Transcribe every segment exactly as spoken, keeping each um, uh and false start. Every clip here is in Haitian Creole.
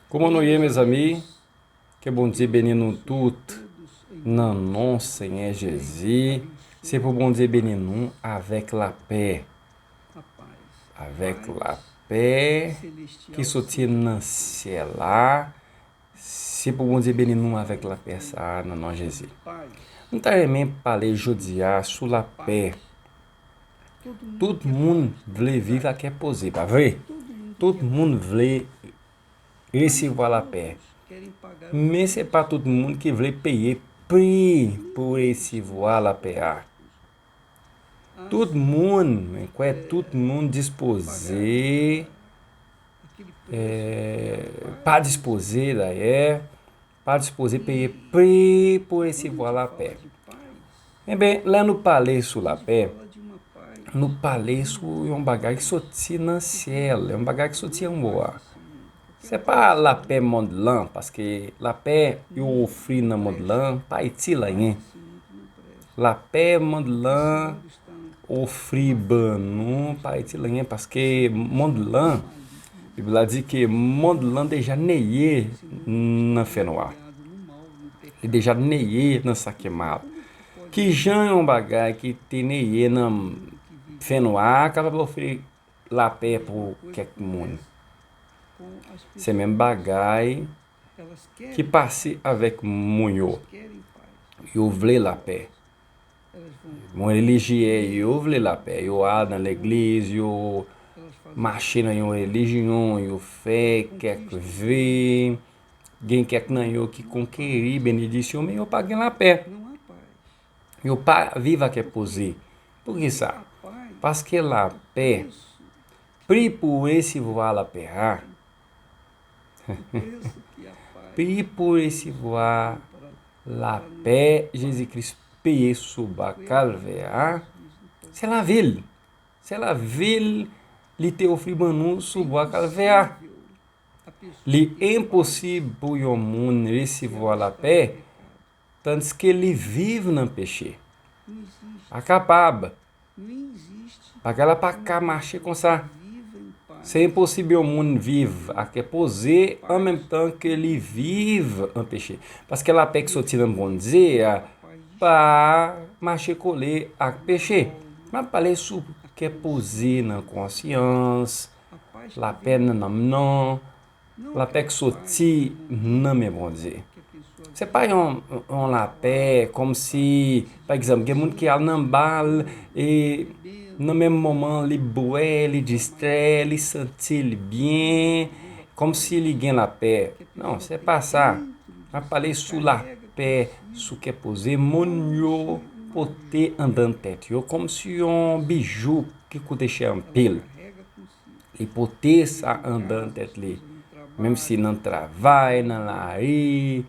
Kòman nou ye, mezanmi? Ke Bondye beni nou tout nan non Senyè Jezi. Se pou Bondye beni nou avèk lapè. Avèk lapè ki soti nan syèl la. Se pou Bondye beni nou avèk lapè sa a nan non Jezi. M ta renmen pale jodi a sou lapè. Tout moun vle viv a kè poze, pa vre? Tout moun vle resevwa lapè. Men se pa tout moun ki vle peye pri pou resevwa lapè a. Tout moun, mwen kwè tout moun dispoze, eh, pa dispoze dayè, pa dispoze peye pri pou resevwa lapè. Enben, lè nou pale sou lapè, nou pale sou yon bagay ki soti nan syèl, yon bagay ki soti anwo a. Se pa lapè mond lan, paske lapè yo ofri nan mond lan pa itil anyen. Lapè mond lan ofri ban nou pa itil anyen, paske mond lan, Bib la di ke mond lan deja neye nan fènwa. Li deja neye nan sa ki mal. Ki jan yon bagay ki te neye nan fènwa a kapab ofri lapè pou kèk moun? Se menm bagay ki pase avèk moun yo. Yo vle lapè. Moun relijye yo vle lapè. Yo al nan legliz, yo mache nan yon relijyon, yo fè kèk ve. Gen kèk nan yo ki konkeri benediksyon, men yo pa gen lapè. Yo pa viv a kè poze. Poukisa? Paske lapè, pri pou resevwa lapè a, pri pou resevwa lapè Jezi Kris peye sou bwa Kalvè a, se lavi l. Se lavi l li te ofri ban nou sou bwa Kalvè a. Li enposib pou yon moun resevwa lapè, tandiske li viv nan peche. Pa kapab. Bagay la pa ka mache konsa. Se enposib yon moun viv a kè poze an menm tan ke li viv an peche. Paske lapè ki soti nan Bondye a pa mache kole ak peche. M ap pale sou kè poze nan konsyans, lapè nan nanm nan, lapè k soti nan men Bondye. Se pa yon, yon lapè kòmsi, pa egzanp, gen moun ki al nan bal e nan menm moman li bwè, li distrè, li santi li byen, kòmsi li gen lapè. Non, se pa sa. M ap pale sou lapè, sou kè poze moun yo pote anndan tèt yo, kòmsi yon bijou ki koute chè anpil. Li pote sa anndan tèt li. Menm si nan travay, nan lari,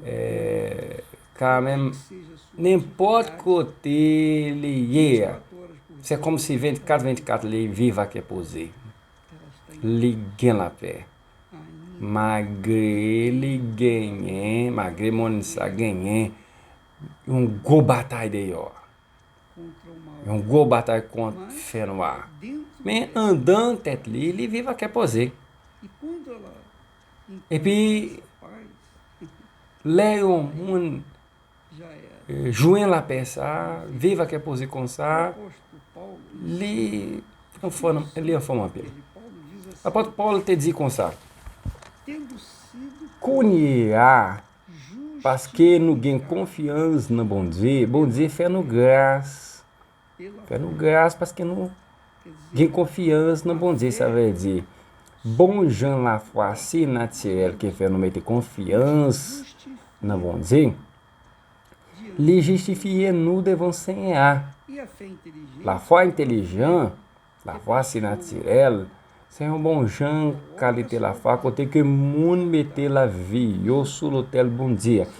eh, kanmenm, nenpòt kote li ye a, se kòmsi vennkat vennkat li viv a kè poze. Li gen lapè. Malgre li genyen, malgre moun sa genyen yon gwo batay deyò a. Yon gwo batay kont fènwa. Men anndan tèt li, li viv a kè poze. Epi, lè yon moun, eh, jwenn lapè sa, viv a kè poze konsa, li anfòm, li anfòm anpil. Apot Pòl te di konsa, kounye a, paske nou gen konfyans nan Bondye, Bondye fè nou gras. Fè nou gras paske nou gen konfyans nan Bondye, sa vle di, bon jan lafwa sinatirèl ki fè nou mete konfyans nan Bondye. Li jistifye nou devan Senyè a. Lafwa entelijan, lafwa sinatirèl, se yon bon jan kalite lafwa kote ke moun mete lavi yo sou lotèl Bondye a.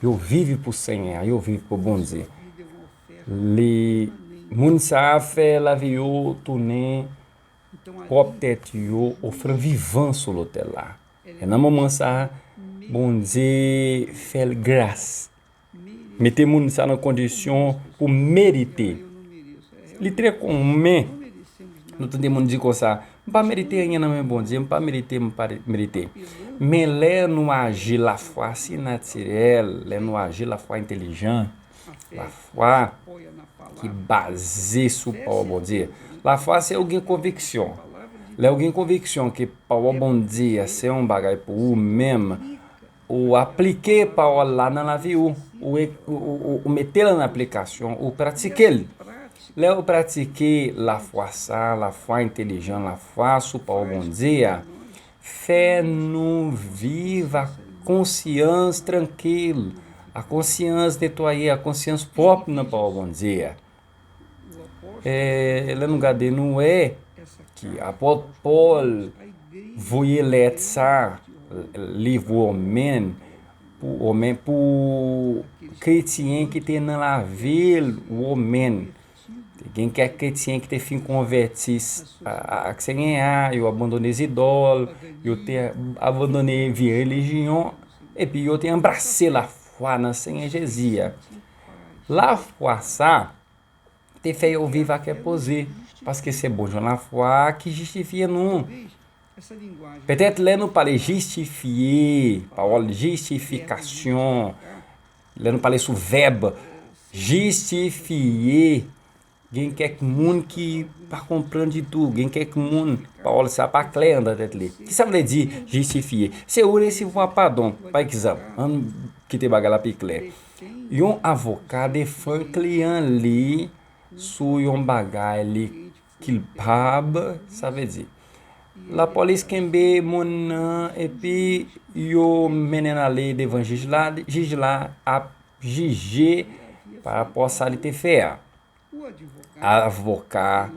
Yo viv pou Senyè a, yo viv pou Bondye. Li, moun sa a fè lavi yo tounen pwòp tèt yo ofrann vivan sou lotèl la. E nan moman sa a, Bondye fè l gras. Mete moun sa nan kondisyon pou merite. Li trè komen, nou tande moun di konsa, M pa merite anyen nan men Bondye, m pa merite, m pa merite. Men lè nou aji lafwa sinatirèl, lè nou aji lafwa entelijan, lafwa ki baze sou pawòl Bondye. Lafwa se ou gen konviksyon. Lè ou gen konviksyon ke pawòl Bondye a se yon bagay pou ou menm, ou aplike pawòl la nan lavi ou, ou, ou, ou, ou mete l an aplikasyon, ou pratike l. Lè ou pratike lafwa sa, lafwa entelijan, lafwa sou pawòl Bondye a, fè nou viv ak konsyans trankil, ak konsyans netwaye, ak konsyans pwòp nan pawòl Bondye a. E lè nou gade, nou wè ki apòt Pòl voye lèt sa, liv Women, pou Women, pou kretyen ki te nan lavil Women. Te gen kèk kretyen ki te fin konvèti ak Senyè a, yo abandone zidòl, yo te abandone vye relijyon, epi yo te anbrase lafwa nan Senyè Jezi a. Lafwa sa te fè yo viv ak kè poze, paske se bon jan lafwa a ki jistifye nou. Petèt lè nou pale jistifye, pawòl jistifikasyon, lè nou pale sou vèb jistifye, gen kèk moun ki pa konprann ditou, gen kèk moun pawòl sa pa klè anndan tèt li. Kisa vle di jistifye? Se ou resevwa padon. Pa egzanp, ann kite bagay la pi klè. Yon avoka defann kliyan li sou yon bagay li kilpab, sa vle di, lapolis kenbe moun nan epi yo mennen l ale devan jij la, jij la ap jije pa rapò sa li te fè a. Avoka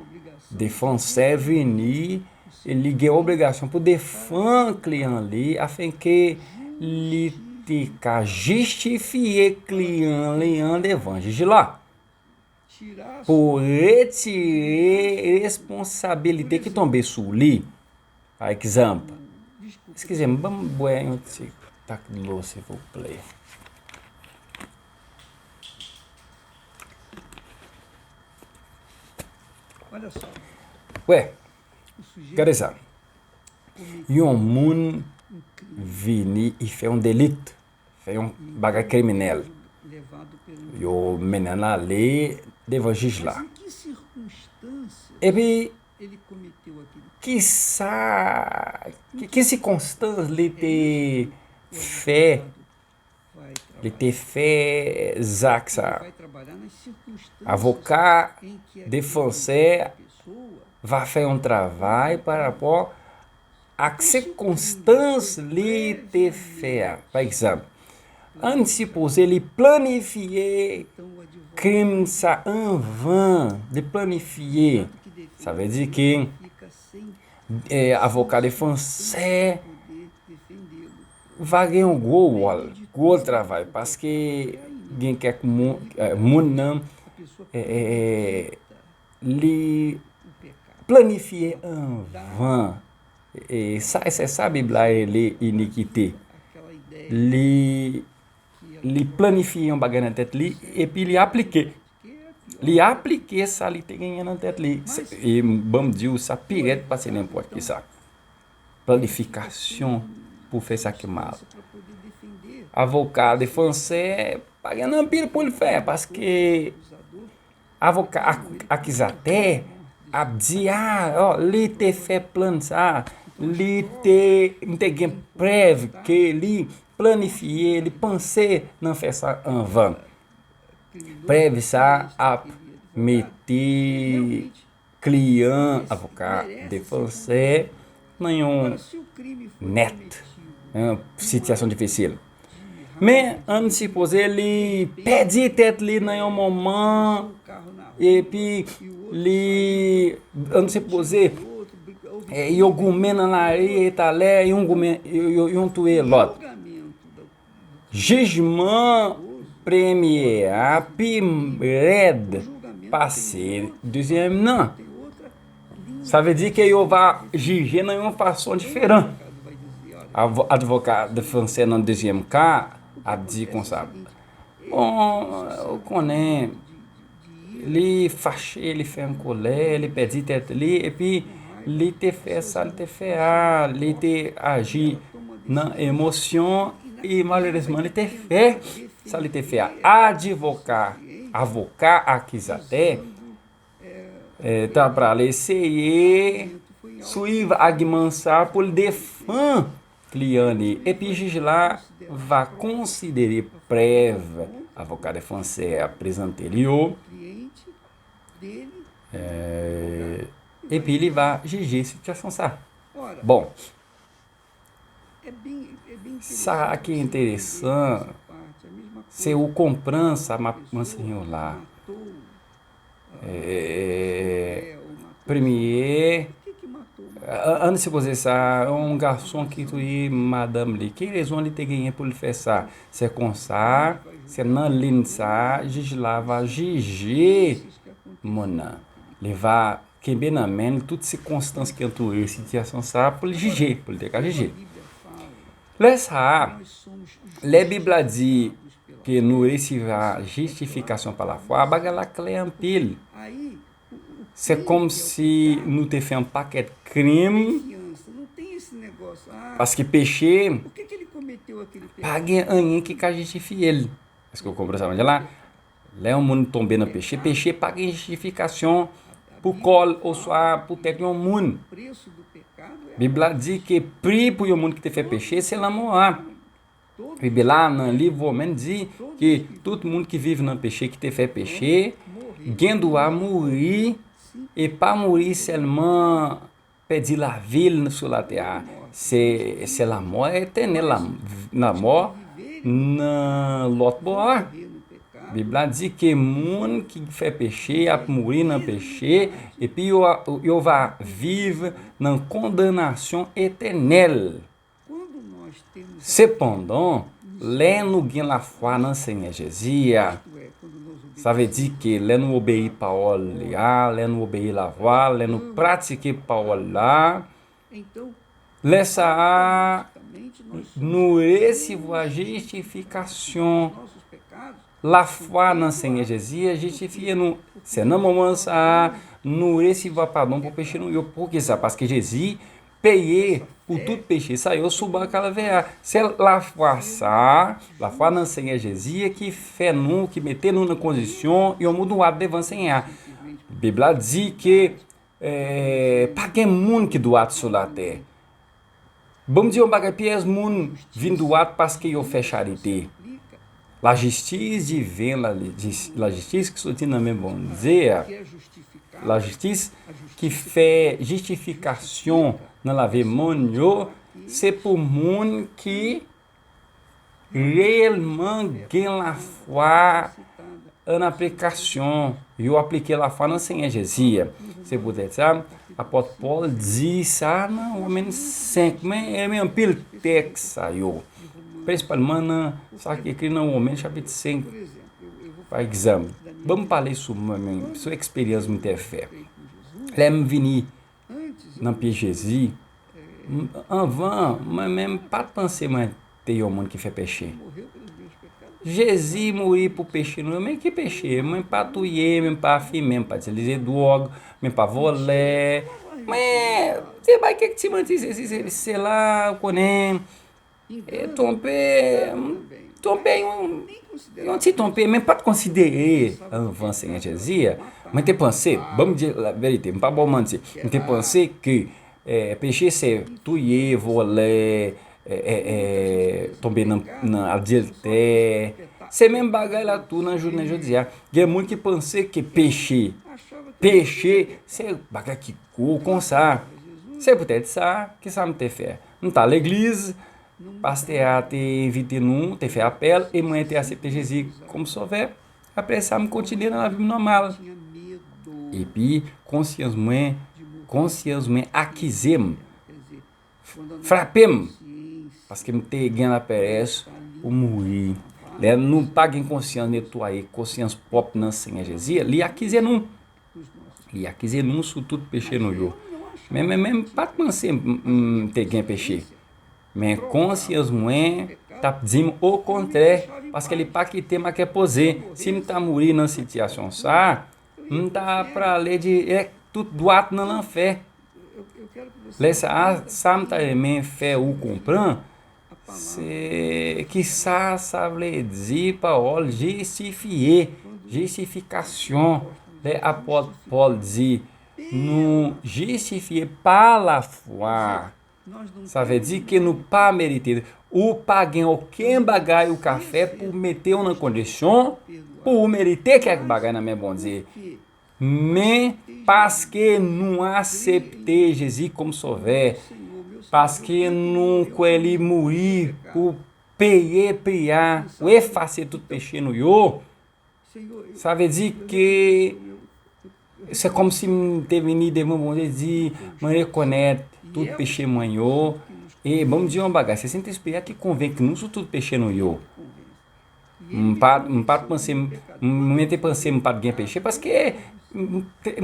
defansè vini, li gen obligasyon pou defann kliyan li afenke li te ka jistifye kliyan li an devan jij la. Pou retire responsabilite ki tonbe sou li. Pa egzanp, eskize m, ban m bwè yon ti tak dlo, silvouplè. Wè, gade sa. Yon moun vini, li fè yon deli, fè yon bagay kriminèl. Yo mennen l ale devan jij la. Epi, kisa, ki, ki sikonstans li te fè, li te fè zak sa? Avoka defansè va fè yon travay pa rapò ak sikonstans li te fè a. Pa egzanp, ann sipoze li planifye krim sa anvan, li planifye. Sa vle di ke, e, avoka defansè va gen yon gwo wòl, gwo travay, paske gen kèk moun, e, moun nan, e, e, e, li planifye anvan. E sa, se sa Bib la rele inikite. Li, li planifye yon bagay nan tèt li, epi li aplike. Li aplike sa li te genyen nan tèt li. Se, e ban m di w, sa pi rèd pase nenpòt ki sa. Planifikasyon pou fè sa ki mal. Avoka defansè pa gen anpil pou l fè, paske avoka ak-, akizatè ap di, a, o, li te fè plan sa, li te, m te gen prèv ke li planifye, li panse nan fè sa anvan. Prèv sa ap mete kliyan, avoka defansè, nan yon nèt, yon sitiyasyon difisil. Men, ann sipoze li pèdi tèt li nan yon moman, epi li, ann sipoze, e, yo goumen nan lari, e talè, yon goumen, yo, yo, yon touye lòt. Jijman premye a pi rèd pase dezyèm nan. Sa vle di ke yo va jije nan yon fason diferan. Avo-, advoka defansè nan dezyèm ka ap di konsa, bon, ou konnen, li fache, li fè an kolè, li pèdi tèt li, epi li te fè sa l te fè a, li te aji nan emosyon, e malerezman, li te fè sa li te fè a. Adivoka, avoka akizatè, eh, ta pral eseye swiv agiman sa pou l defann kliyan li. Epi jij la va konsidere prèv avoka defansè a prezante li yo, eh, epi li va jije sitiyasyon sa. Bon, sa ki enteresan, se ou konprann sa m ap anseye w la. Eh, premye, an, an sipoze sa, yon gason ki touye madanm li. Ki rezon li te genyen pou l fè sa? Se konsa, se nan liy sa, jij la va jije moun nan. Li va kenbe nan men l tout sikonstans ki antoure sitiyasyon sa a pou l jije, pou l te ka jije. Lè sa a, lè Bib la di ke nou resevwa jistifikasyon pa lafwa, bagay la klè anpil. Se kòmsi nou te fè yon pakèt krim, paske peche, pa gen anyen ki ka jistifye l. Èske w konprann sa m ap di la? Lè yon moun tonbe nan peche, peche pa gen jistifikasyon pou kò l oswa pou tèt yon moun. Bib la di ke pri pou yon moun ki te fè peche, se lanmò a. Bib la, nan liv Women, di ke tout moun ki viv nan peche, ki te fè peche, gen dwa mouri, e pa mouri sèlman pèdi lavi l sou latè a. Se, se lanmò etènèl, la, lanmò nan lòt bò a. Bib la di ke moun ki fè peche ap mouri nan peche, epi yo, yo va viv nan kondanasyon etènèl. Sepandan, lè nou gen lafwa nan Senyè Jezi a, sa vle di ke lè nou obeyi pawòl li a, lè nou obeyi lavwa, lè nou pratike pawòl la, lè sa a, nou resevwa jistifikasyon. Lafwa nan Senyè Jezi a jistifye nou. Se nan moman sa a, nou resevwa padon pou peche nou yo. Poukisa? Paske Jezi peye pou tout peche sa yo sou bò Kalvè a. Se lafwa sa a, lafwa nan Senyè Jezi a ki fè nou, ki mete nou nan kondisyon yon moun dwat devan Senyè a. Bib la di ke, eh, pa gen moun ki dwat sou latè. Bon, m di yon bagay, pyès moun vin dwat paske yo fè charite. Lajistis diven, lajis-, lajistis ki soti nan men Bondye a, lajistis ki fè jistifikasyon nan lavi moun yo, se pou moun ki reyèlman gen lafwa an aplikasyon, yo aplike lafwa nan Senyè Jezi. Se poutèt sa, apòt Pòl di sa nan Women senk, men renmen anpil tèks sa yo. Prensipalman nan sa ki ekri nan Women chapit senk, pa egzanp. Ban m pale sou mwen menm, sou eksperyans m te fè. Lè m vini nan pye Jezi, m-, anvan, mwen menm pa t panse mwen te yon moun ki fè peche. Jezi mouri pou peche nou. Men ki peche? Mwen pa touye, mwen pa fimen, mwen pa itilize dwòg, mwen pa vòlè. Mwen te bay kèk ti manti, sesi, se, sela, ou konnen. E twonpe, twonpe yon, yon ti twonpe, men pa t konsidere anvan Senyè Jezi a. Mwen te panse, ban m di laverite, m pa ba w manti, mwen te panse ke, eh, peche se touye, vòlè, eh, eh, eh, tonbe nan, nan adiltè. Se menm bagay la tou nan jounen jodi a. Gen moun ki panse ke peche, peche, se bagay ki gwo konsa. Se poutèt sa, kisa m te fè? M t al legliz, pastè a te envite nou, te fè apèl, e mwen te aksepte Jezi kòm sovè. Apre sa, m kontinye nan lavi m nòmal. Epi, konsyans mwen, konsyans mwen akize m, frape m, paske m te gen laperèz pou mouri. Lè nou pa gen konsyans netwaye, konsyans pwòp nan Senyè Jezi, li akize nou. Li akize nou sou tout peche nou yo. Men, men, men, m pa t panse m, m, m te gen peche. Men konsyans mwen t ap di m okontrè, paske li pa kite m akè poze. Si m ta mouri nan sitiyasyon sa a, m ta prale dirèk tout dwat nan lanfè. Lè sa a, sa m ta renmen fè ou konpran, se kisa sa vle di pawòl jistifye, jistifikasyon. Lè apot Pòl di, nou jistifye pa lafwa. Sa vle di ke nou pa merite. Ou pa gen okenn bagay ou ka fè pou mete w nan kondisyon pou ou merite kèk bagay nan men Bondye. Men, paske nou aksepte Jezi kòm Sovè, paske nou kwè li mouri pou peye pri a, pou efase tout peche nou yo, sa vle di ke se kòmsi m te vini devan Bondye di, mwen rekonèt tout peche mwen yo. E bon, m di yon bagay, se Sentespri a ki konvenk nou sou tout peche nou yo. M pa, m pa t panse, m, mwen te panse m pa t gen peche, paske m, m,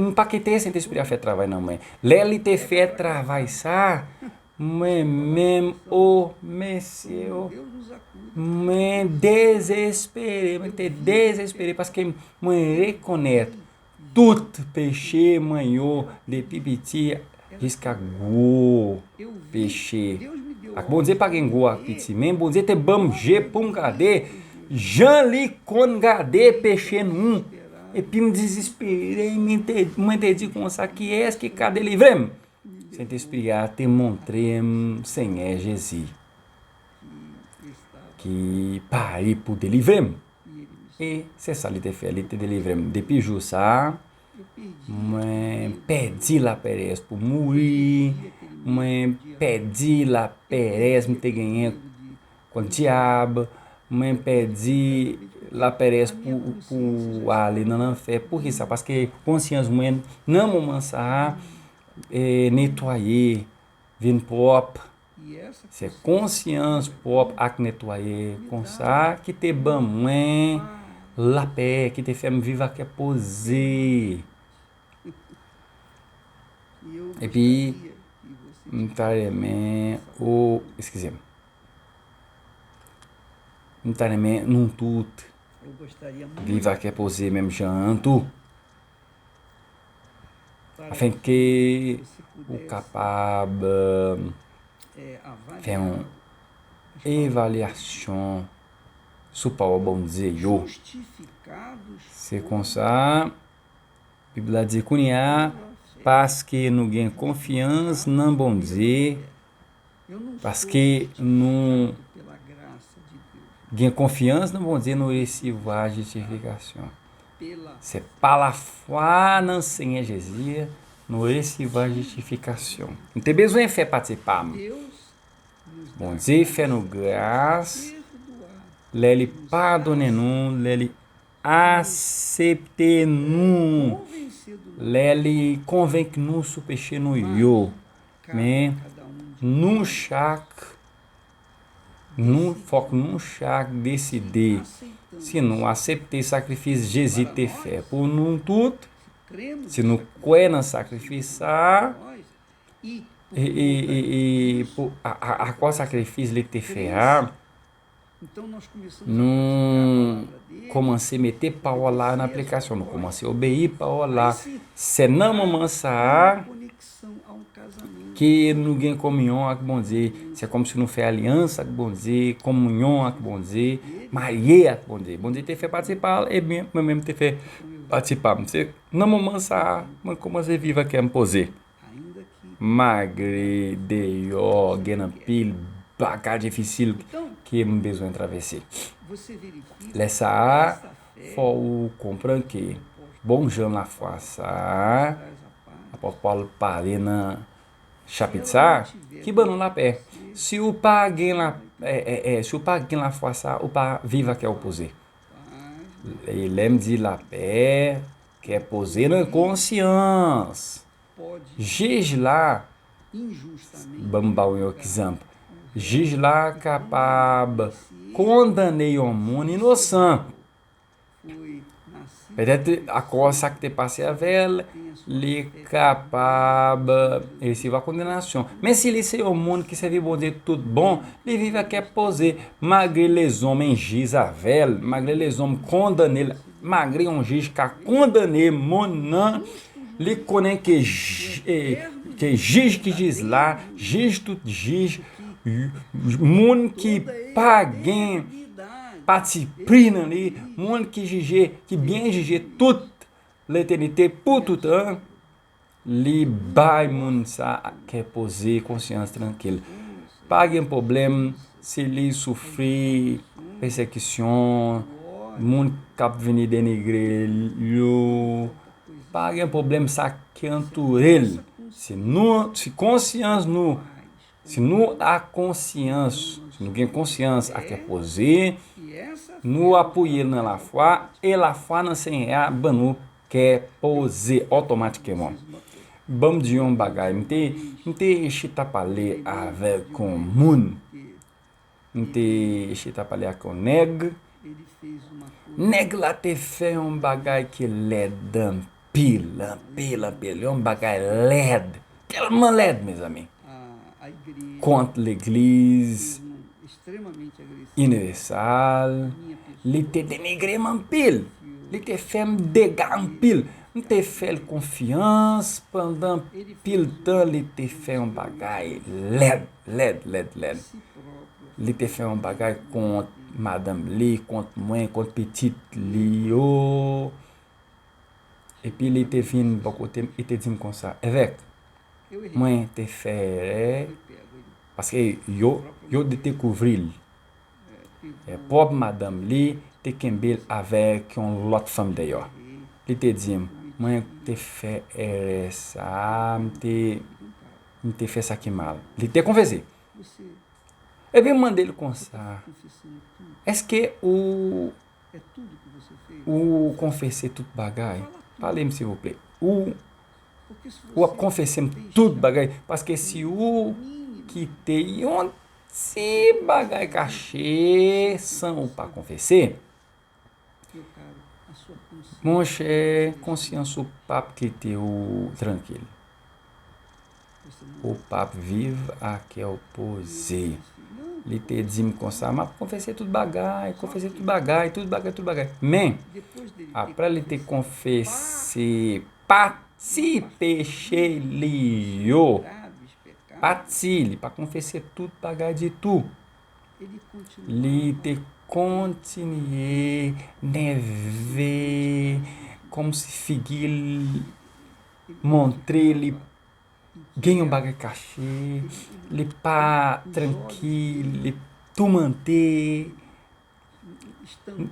m pa kite Sentespri a fè travay nan mwen. Lè li te fè travay sa, mwen menm, o, mesye, o, mwen dezespere, mwen te dezespere, paske mwen rekonèt tout peche mwen yo, depi piti jiska gwo peche. Ak Bondye pa gen gwo ak piti, men Bondye te ban m je pou m gade jan li konn gade peche nou. Epi m dezespere, mwen te, mwen te di konsa, kiyès ki ka delivre m? Sentespri a te montre m Senyè Jezi ki pare pou delivre m. E se sa li te fè, li te delivre m. Depi jou sa a, mwen pèdi laperèz pou mouri, mwen pèdi laperèz m te genyen kont dyab, mwen pèdi laperèz pou, pou ale nan lanfè. Poukisa? Paske konsyans mwen, nan moman sa a, e netwaye, vin pwòp. Se konsyans pwòp ak netwaye konsa ki te ban mwen lapè, ki te fè m viv ak kè poze. Epi, m ta renmen, o, eskize m. M ta renmen nou tout viv ak kè poze menm jan an tou. Afenke ou kapab, eh, fè yon evalyasyon sou pawòl Bondye yo. Se konsa, Bib la di kounye a, paske nou gen konfyans nan Bondye, paske nou gen konfyans nan Bondye, nou resevwa jistifikasyon. Se pa lafwa nan Senyè Jezi, nou resevwa jistifikasyon. M te bezwen fè pati pa m. Bondye fè nou gras, lè li padone nou, lè li aksepte nou, lè li konvenk nou sou peche nou yo. Men, nou chak, nou, fòk nou chak deside si nou aksepte sakrifis Jezi te fè pou nou tout, si nou kwè nan sakrifis sa a, e, e, e, e pou, a, a, a kwa sakrifis li te fè a, nou kòmanse mete pawòl la an aplikasyon, nou kòmanse obeyi pawòl la. Se nan moman sa a ke nou gen kominyon ak Bondye. Se kòmsi nou fè alyans ak Bondye, kominyon ak Bondye, marye ak Bondye. Bondye te fè pati pa l, ebyen, mwen menm te fè pati pa m. Se nan moman sa a, mwen kòmanse viv ak kè m poze. Malgre deyò gen anpil bagay difisil ke m bezwen travèse. Lè sa a, fò ou konprann ke bon jan lafwa sa a, apot Pòl pale nan chapit sa a, ki ban nou lapè. Si ou pa gen la, eh, eh, eh, si ou pa gen lafwa sa a, ou pa viv ak kè w poze. E lè m di lapè, kè poze nan konsyans. Jij la, ban m ba w yon egzanp. Jij la kapab kondane yon moun inosan. Petèt, akòz sa k te pase avè l, li kapab resevwa kondanasyon. Men si li se yon moun ki sèvi Bondye tout bon, li viv ak kè poze, malgre lèzòm enjis avè l, malgre lèzòm kondane l, malgre yon jij ka kondane moun nan, li konnen ke j-, e, Ke jij ki jis la, jij tout jij, moun ki pa gen patipri nan li, moun ki jije, ki byen jije tout letènite pou toutan, li bay moun sa kè poze, konsyans trankil. Pa gen pwoblèm si li soufri pèsekisyon, moun k ap vini denigre l yo. Pa gen pwoblèm sa ki antoure l. Si nou, si konsyans nou, si nou a konsyans, si nou gen konsyans ak kè poze, nou apwiye l nan lafwa, e lafwa nan Senyè a ban nou kè poze otomatikman. Ban m di yon bagay, m te, m te chita pale avèk yon moun. M te chita pale ak yon nèg. Nèg la te fè yon bagay ki lèd anpil, anpil, anpil. Yon bagay lèd. Tèlman lèd, mezanmi. Kont legliz Inivèsal, li te denigre m anpil. Li te fè m dega anpil. M te fè l konfyans pandan pil tan, li te fè yon bagay lèd, lèd, lèd, lèd. Li te fè yon bagay kont madanm li, kont mwen, kont pitit li yo. Epi li te vin bò kote m, li te di m konsa, Evèk, mwen te fè erè, paske yo, yo dekouvri l. E pwòp madanm li te kenbe l avèk yon lòt fanm deyò. Li te di m, mwen te fè erè sa a, m te, m te fè sa ki mal. Li te konfese. Epi m mande l konsa, èske ou, ou konfese tout bagay? Pale m silvouplè. Ou, ou ap konfese m tout bagay? Paske si ou kite yon ti bagay kache san ou pa konfese, monchè, konsyans ou p ap kite w trankil. Ou p ap viv ak kè w poze. Li te di m konsa, m ap konfese tout bagay, konfese tout bagay, tout bagay, tout bagay. Men, apre li te konfese pati peche li yo, pati, li pa konfese tout bagay ditou. Li te kontinye nève, kòmsi figi l montre li gen yon bagay kache, li pa trankil, li toumante.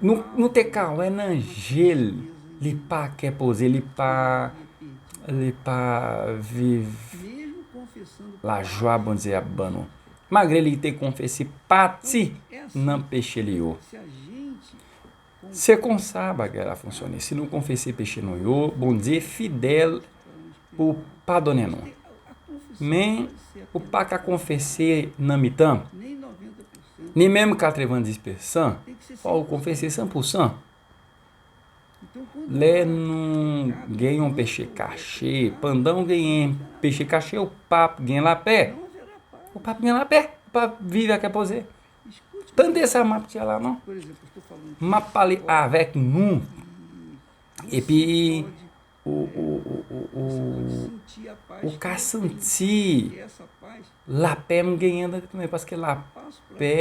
Nou, nou te ka wè nan je l, li pa kè poze, li pa, li pa viv lajwa Bondye ap ban nou. Malgre li te konfese pati nan peche li yo. Se konsa bagay la fonksyone. Si nou konfese peche nou yo, Bondye fidèl pou padone nou. Men, ou pa ka konfese nan mitan, ni menm katrevenndis pousan. Fò ou konfese san pousan. Lè nou gen yon peche kache, pandan w genyen peche kache, ou p ap gen lapè. Ou p ap gen lapè. Ou p ap viv ak kè poze. Tande sa m ap di a la, non? M ap pale avèk nou. Epi, ou, ou, ou, ou, ou, ou ka santi lapè m genyen nan tèt mwen, paske lapè,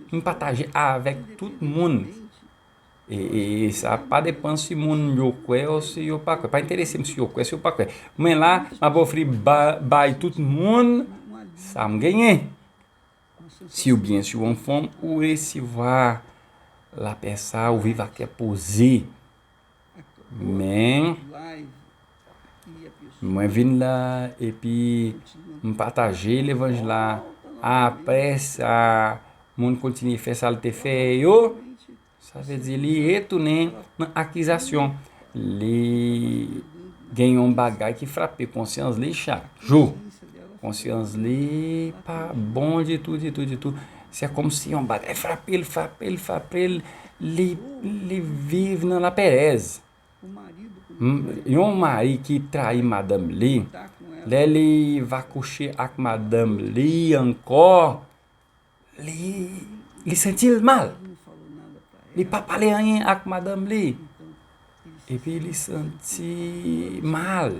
m pataje avèk tout moun. E, e, e sa pa depan si moun yo kwè ou si yo pa kwè. Pa enterese m si yo kwè, si yo pa kwè. Mwen la, m ap ofri ba-, bay tout moun sa m genyen. Si w byen, si w anfòm, ou resevwa lapè sa, ou viv ak kè poze. Men, mwen vin la, epi m pataje levanj la. Apre sa, moun kontinye fè sa l te fè yo. Sa vle di li retounen nan akizasyon. Li gen yon bagay ki frape konsyans li chak jou. Konsyans li pa bon ditou, ditou, ditou. Se kòmsi yon bagay frape l, frape l, frape l. Li, li viv nan laperèz. M-, yon mari ki trayi madanm li, lè li va kouche ak madanm li ankò, li, li santi l mal. Li pa pale anyen ak madanm li. Epi li santi mal.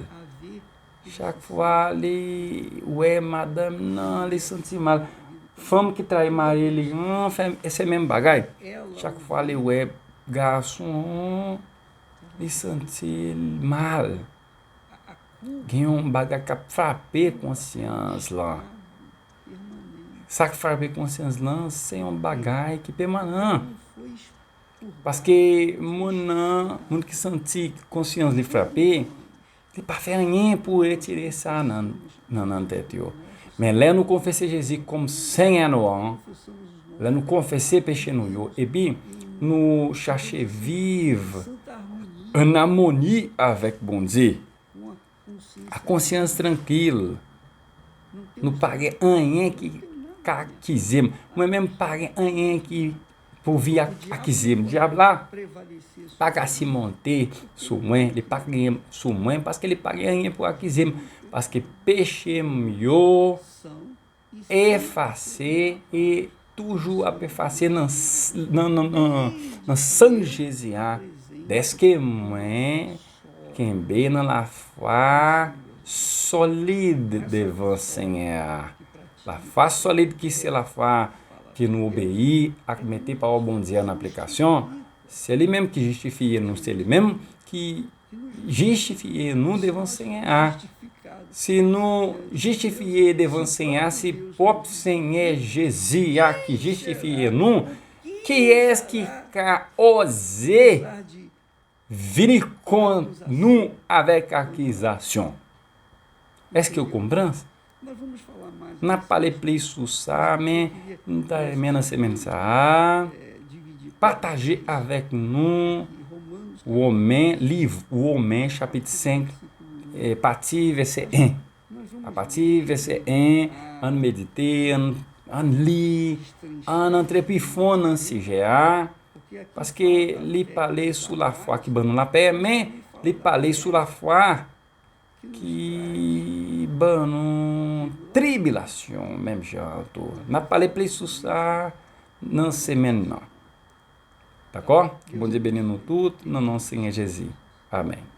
Chak fwa li wè madanm nan, li santi mal. Fanm ki trayi mari li an, fè, se menm bagay. Chak fwa li wè gason an, li santi l mal. Gen yon bagay k ap frape konsyans lan. Sa k frape konsyans lan, se yon bagay ki pèmanan. Paske moun nan, moun ki santi konsyans li frape, li pa fè anyen pou retire sa nan, nan, nan tèt yo. Men lè nou konfese Jezi kòm Senyè nou an, lè nou konfese peche nou yo, epi nou chache viv an amoni avèk Bondye, a konsyans trankil, nou pa gen anyen ki ka akize m. Mwen menm pa gen anyen ki pou vin ak-, akize m. Dyab la pa ka simonte sou mwen, li pa ka gen sou mwen, paske li pa gen anyen pou akize m. Paske peche m yo efase e toujou ap efase nan s-, nan, nan, nan, nan san Jezi a, dèske mwen kenbe nan lafwa solid devan Senyè a. Lafwa solid ki se lafwa ke nou obeyi ak mete pawòl Bondye an aplikasyon. Se li menm ki jistifye nou, se li menm ki jistifye nou devan Senyè a. Si nou jistifye devan Senyè a, se pwòp Senyè Jezi a ki jistifye nou. Kiyès ki ka oze vini kont nou avèk akizasyon? Èske w konprann? N ap pale plis sou sa, men m ta renmen nan semèn sa a pataje avèk nou Women, liv Women, chapit senk, e, pati vèsè en. Apati vèsè en, ann medite, ann, ann li, ann antre pi fon nan sijè a, paske li pale sou lafwa ki ban nou lapè, men li pale sou lafwa ki ban nou tribilasyon, menm jan an tou. N ap pale plis sou sa nan semèn nan. Dakò? Ke Bondye beni nou tout, nan non Senyè Jezi. Amèn.